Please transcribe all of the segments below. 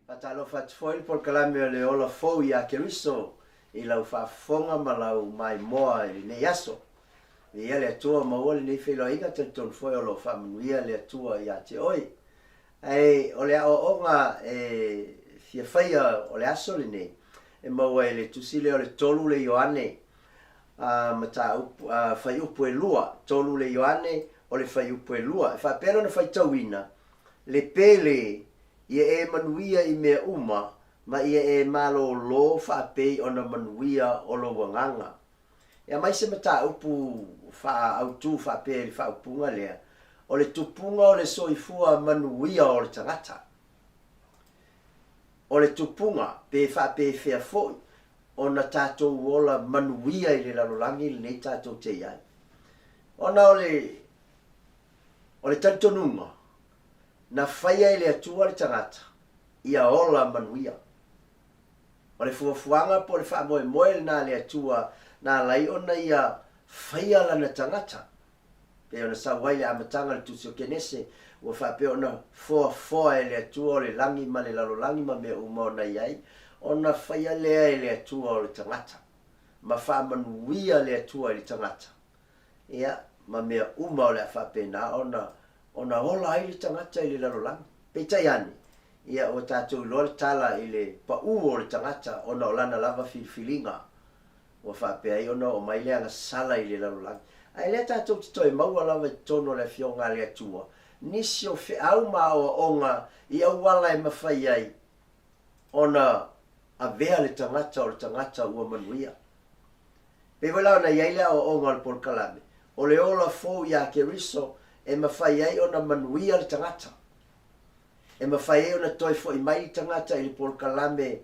Faatalofa atu foi le polokalame o le Ola Fou ia Keriso i lau faafofoga ma lau maimoa i lenei aso. Viia le Atua maua lenei feiloaiga, talitonu foi o lo o faamanuia le Atua ia te oe. Ae o le aoaoga e fia faia o le aso lenei, e maua i le tusi lea o le 3 le Ioane, a, mataupu, a, fuaiupu e 2, 3 le Ioane o le fuaiupu e 2. E faapea lona faitauina, Le pele, ia e manuia i mea uma, ma ia e malōlō faapei ona manuia o lou agaga. E aumai se mataupu faa-autū faapea i le faaupuga lea, o le tupuga o le soifua manuia o le tagata. O le tupuga, pe faapefea foi, ona tatou ola manuia i le lalolagi lenei tatou te i ai. Ona o le, o le talitonuga, na faia e le Atua le tagata ia ola manuia. O le fuafuaga po o le faamoemoe lena a le Atua na ala ai ona Ia faia Lana tagata. Pei ona sau ai le amataga o le Tusi o Kenese, ua faapea ona foafoa e le Atua o le lagi ma le lalolagi ma mea uma ona i ai, ona faia lea e le Atua o le tagata, ma faamanuia le Atua i le tagata. Ia, ma mea uma o le a faapena ona, ona ola ai le tagata i le lalolagi. Peitai ane, ia ua tatou iloa le tala i le paū o le tagata ona o lana lava filifiliga ua faapea ai ona oo mai le agasala i le lalolagi. Ae lea tatou te toe maua lava i totonu o le Afioga a le Atua nisi o feau ma aoaoga i auala e mafai ai ona avea le tagata o le tagata ua manuia. Pei foi la ona i ai le aoaoga o le polokalame, o le ola fou iā Keriso e mafai ai ona manuia le tagata. E mafai ai ona toe foi mai le tagata i le polokalame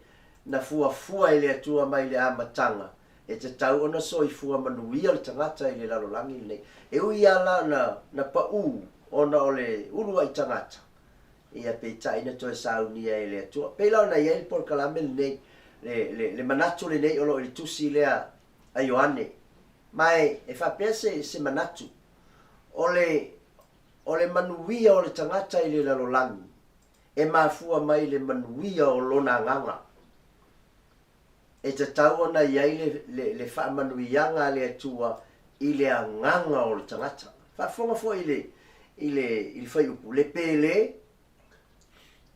na fuafua e le Atua mai le amataga, e tatau ona soifua manuia le tagata i le lalolagi lenei. E ui lava la ona na paū ona o le uluai tagata, ia peitai na toe saunia e le Atua. Pei la ona i ai le polokalame lenei, le, le, le manatu lenei o lo o i le tusi lea a Ioane. Ma e, e faapea se, se manatu, o le, o le manuia o le tagata i le lalolagi, e mafua mai i le manuia o lona agaga. E tatau ona i ai le, le, le faamanuiaga a le Atua i le agaga o le tagata. Faafofoga foi i le, i le, i le fuaiupu, le pele,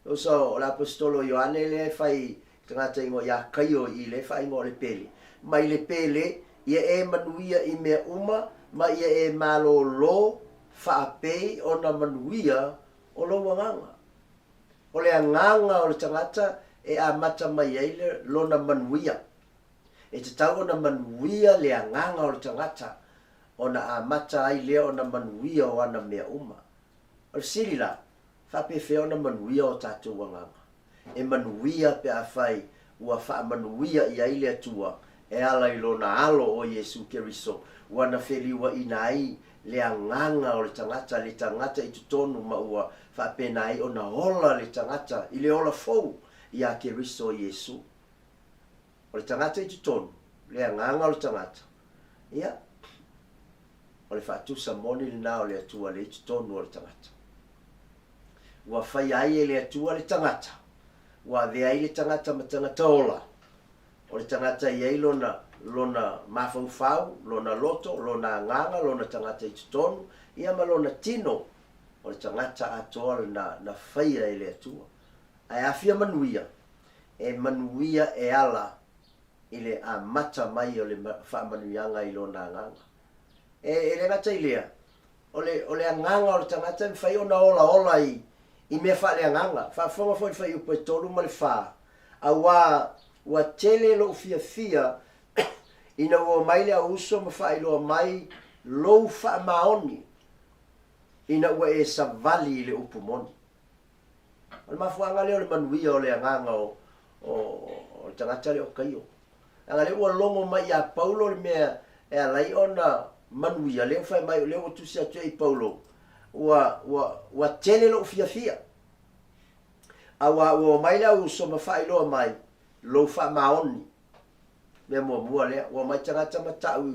Uso, o le Aposetolo o Ioane lea e fai i tagata ingoa ia Kaio i lea e faaigoa o le Pele. Mai le Pele, ia e manuia i mea uma, ma ia e malōlō faapei ona manuia o lou agaga. O le agaga o le tagata e amata mai ai le lona manuia. E tatau ona manuia le agaga o le tagata ona amata ai lea ona manuia o ana mea uma. O le fesili la, faapefea ona manuia o tatou agaga? E manuia pe afai ua faamanuia i ai le Atua e ala i Lona Alo o Iesu Keriso, ua na feliuaina ai le agaga o le tagata, le tagata i totonu ma ua faapena ai ona ola le tagata i le ola fou iā Keriso Iesu. O le tagata i totonu, le agaga o le tagata, ia, o le faatusa moni lena o le Atua lea i totonu o le tagata. Ua faia ai e le Atua le tagata, ua avea ai le tagata ma tagata ola. O le tagata e i ai lona, lona mafaufau, lona loto, lona agaga, lona tagata i totonu, ia ma lona tino. O le tagata atoa lena na faia e le Atua. Ae a fia manuia, e manuia e ala i le amata mai o le faamanuiaga i lona agaga. E, e le gata i lea, o le, o le agaga o le tagata e mafai ona olaola i, i mea faaleagaga. Faafofoga foi i le fuaiupu e 3 ma le 4, auā ua tele lou fiafia ina ua omai le au uso ma faailoa mai lou faamaoni ina ua e savali i le upu moni. O le mafuaaga lea o le manuia o le agaga o, o, o le tagata lea o Kaio. Leaga lea ua logo mai iā Paulo le mea e ala ai ona manuia, lea ua fai mai, lea ua tusi atu ai i Paulo, ua, ua, ua tele lou fiafia. Auā ua omai le au uso ma faailoa mai lou faamaoni. Mea muamua lea, ua omai tagata ma ta'u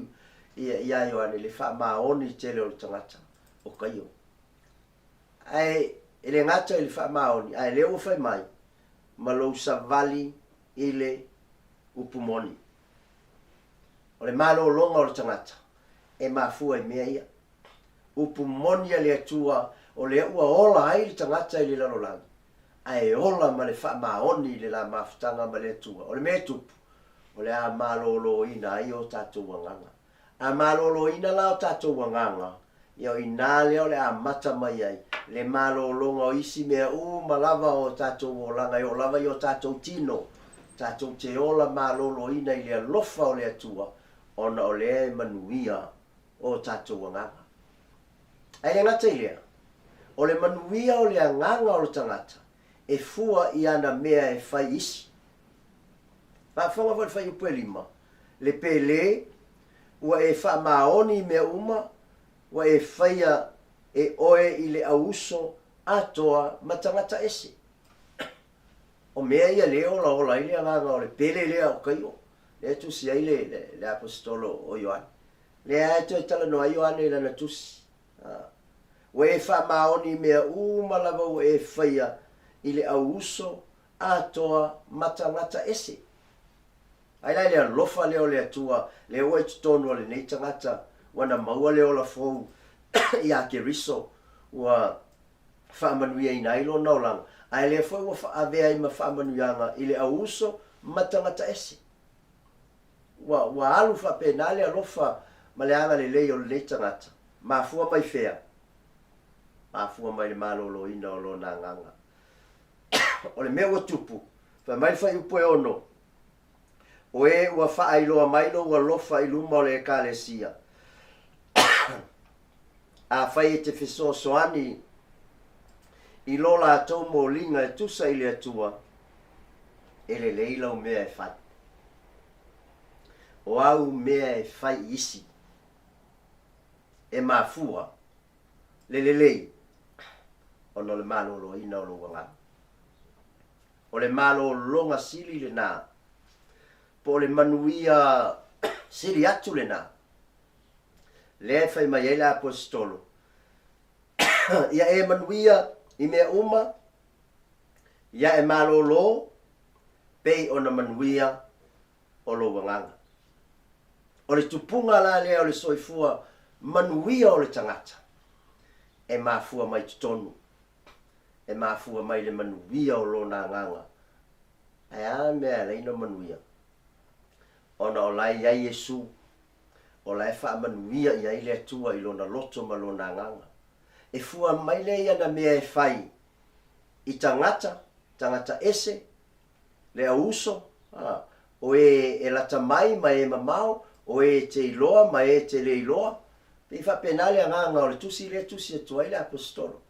iā Ioane le faamaoni tele o le tagata o Kaio. Ae e le gata i le faamaoni, ae lea ua fai mai, ma lou savali i le upu moni. O le malologa o le tagata e mafua i mea ia. Upu moni a le Atua o lea ua ola ai le tagata i le lalolagi, ae ola ma le faamaoni i le la mafutaga ma le Atua. O le mea e tupu, o le a maloloina ai o tatou agaga. A maloloina la o tatou agaga, ia o i ina lea o le a amata mai ai le malologa o isi mea uma lava o tatou olaga e oo lava i o tatou tino, tatou te ola maloloina i le alofa o le Atua ona o lea e manuia o tatou agaga. Ae le gata i lea, o le manuia o le agaga o le tagata e fua i ana mea e fai isi. Faafofoga foi i le fuaiupu e 5, Le pele, ua e faamaoni i mea uma, ua e faia e oe i le auuso atoa ma tagata ese. O mea ia lea e olaola ai le agaga o le pele lea o Kaio, lea e tusi ai le, le, le aposetolo o Ioane. Lea e toe talanoa ai Ioane i lana tusi. Ua e faamaoni i mea uma lava ua e faia i le auuso atoa ma tagata ese. Ai la i le alofa lea o le Atua, lea ua i totonu o lenei tagata, ua na maua le ola fou iā Keriso, ua faamanuiaina ai lona olaga, ae lea foi ua avea ai ma faamanuiaga i le auuso ma tagata ese. Ua, ua alu faapena le alofa ma le agalelei o lenei tagata. Mafua mai fea? Mafua mai le maloloina o lona agaga. O le mea ua tupu, fai mai le fuaiupu e 6, O e ua faailoa mai lou alofa i luma o le Ekalesia. Afai e te fesoasoani i lo latou moliga e tusa i le Atua, e lelei lau mea e fai. O au mea e fai i isi, e mafua le lelei ona o le maloloina o lou agaga. O le malologa sili lena, po o le manuia sili atu lena, lea e fai mai ai le Aposetolo, Ia e manuia i mea uma, ia e malolo, pei ona manuia o lou agaga. O le tupuga la lea o le soifua manuia o le tagata, e mafua mai totonu e mafua mai le manuia o lona agaga. Ae a mea e ala ai ona manuia? Ona o la e i ai Iesu, o la e faamanuia i ai le Atua i lona loto ma lona agaga. E fua mai lea i ana mea e fai i tagata, tagata ese, le auuso, a, o e e lata mai ma e mamao, o e te iloa ma e te le iloa. Pei faapena le agaga o le tusi lea e tusi atu ai le Aposetolo.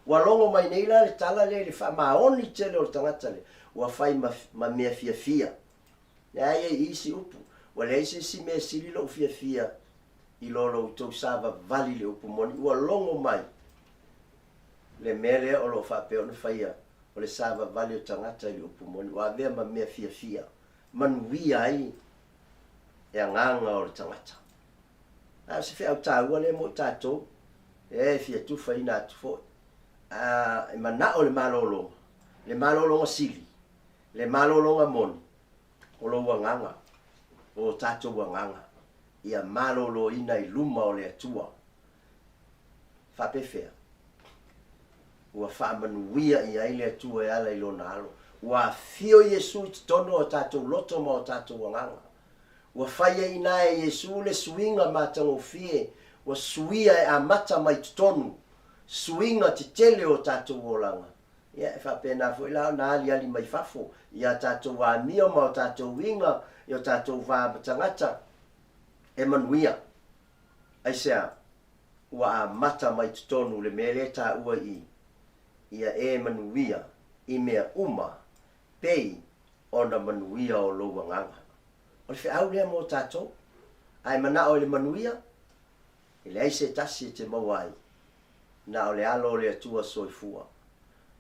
Ua logo mai nei la le tala lea i le faamaoni tele o le tagata lea, ua fai ma, ma mea fiafia. Leai e i isi upu, ua leai se isi mea e sili lou fiafia i lo lo outou savavali i le upu moni. Ua logo mai le mea lea o lo o faapea ona faia, o le savavali o tagata i le upu moni, ua avea ma mea fiafia, manuia ai le agaga o le tagata. A o se feau taua lea mo i tatou, e fia tufaina atu foi. A e manao le malologa, le malologa sili, le malologa moni, o lou agaga, o o tatou agaga, ia maloloina i luma o le Atua. Faapefea? Ua faamanuia i ai le Atua e ala i Lona Alo. Ua afio Iesu i totonu o tatou loto ma o tatou agaga. Ua fai ai ina e Iesu le suiga matagofie ua suia e amata mai totonu, suiga tetele o tatou olaga. Ia, e faapena foi la ona aliali mai fafo i a tatou amio ma o tatou uiga i o tatou va ma tagata e manuia. Aisea? Ua amata mai totonu le mea lea e taua i i, ia e manuia i mea uma pei ona manuia o lou agaga. O le feau lea mo tatou. A e manao i le manuia, e leai se tasi e te maua ai, na o le Alo o le Atua soifua.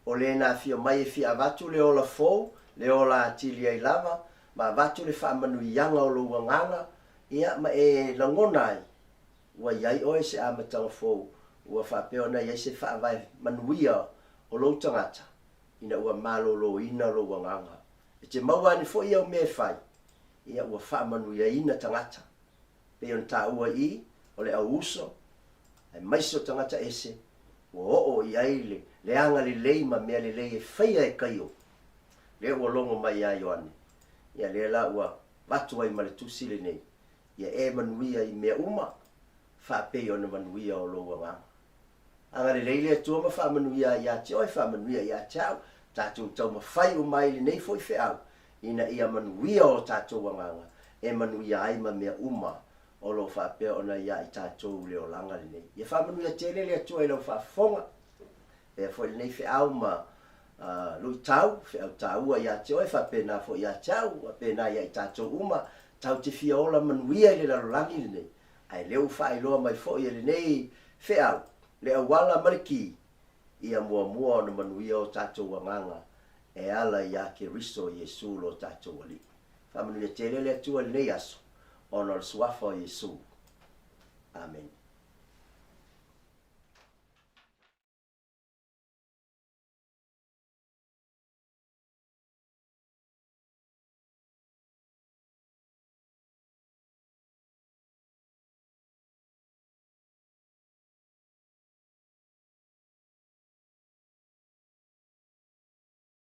O le na afio mai e fia avatu le ola fou, le ola atili ai lava, ma avatu le faamanuiaga o lou agaga, ia, ma e lagona ai, ua i ai oe se amataga fou, ua faapea ona i ai se faavae manuia o lou tagata. ina ua maloloina lou agaga. E te maua ane foi au mea e fai, ia ua faamanuiaina tagata. Pei ona taua i i, o le au uso, aemaise o tagata ese, ua oo i ai le le agalelei ma mea lelei e faia e Kaio. Lea ua logo mai ia Ioane, ia lea la ua avatu ai ma le tusi lenei, ia e manuia i mea uma, faapei ona manuia o lou agaga. Agalelei le Atua ma faamanuia ai ia te oe, faamanuia ia te au, tatou taumafai uma ai i lenei foi feau, ina ia manuia o tatou agaga, e manuia ai ma mea uma o lo o faapea ona ia i tatou le olaga lenei. Ia faamanuia tele le Atua i lau faafofoga, pea foi lenei feau ma luitau, feau taua ia te oe, faapena foi ia te au, faapena ia i tatou uma, tatou te fia ola manuia i le lalolagi lenei, Ae lea ua faailoa mai foi e lenei feau le auala ma le ki ia muamua ona manuia o tatou agaga e ala iā Keriso Iesu lo tatou Alii. Faamanuia tele le Atua i lenei aso ona o le Suafa o Iesu. Amene.